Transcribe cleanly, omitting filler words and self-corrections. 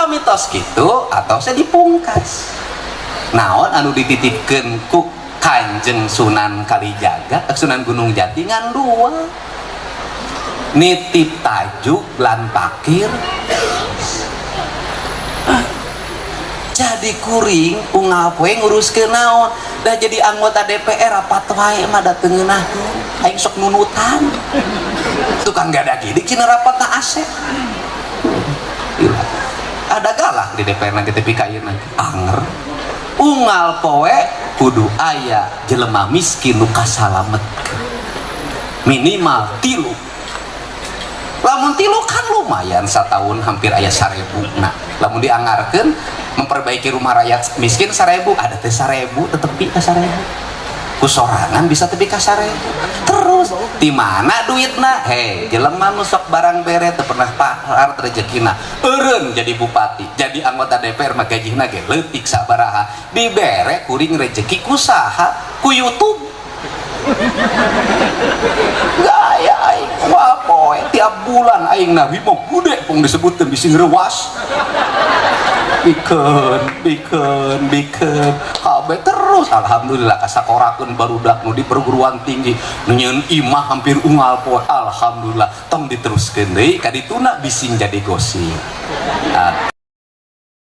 Upami tos kitu atau saya dipungkas. Naon anu dititipkeun ku Kanjeng Sunan Kalijaga, Sunan Gunung Jati ngan dua. Nitip tajuk lan pakir. Jadi kuring unggal poe nguruskeun naon, dah jadi anggota DPR rapat wae mah da teu ngeunahkeun aing, sok nunutan tukang gada gini cina rapatna asep. Gila. Ada galak di DPR nanti tepi ka ieu nanti anger. Unggal poe kudu aya jelema miskin nu kasalametkeun minimal 3. Lamun 3 kan lumayan, setahun hampir aya 1.000. Nah, lamun dianggarkeun memperbaiki rumah rakyat miskin 1.000, ada teh 1.000 tetepi ka 1.000 ku sorangan bisa tepi ka 1.000. Terus di mana duitna? Hei, jelema nu sok barang bere teu pernah pahar rezekina. Eureun jadi bupati, jadi anggota DPR mah gajihna ge leutik sabaraha, dibere kuring rezeki ku saha? Ku YouTube. Gaya aing wah poe tiap bulan aing nabi mau gede pong disebutkeun bisi ngreuwas, bikeun bikeun bikeun kabeh. Terus alhamdulillah kasakorakeun barudak nu di perguruan tinggi, nu nyieun imah hampir unggal poe, alhamdulillah. Tong diteruskeun deui ka dituna, bising jadi gosip. Atuh.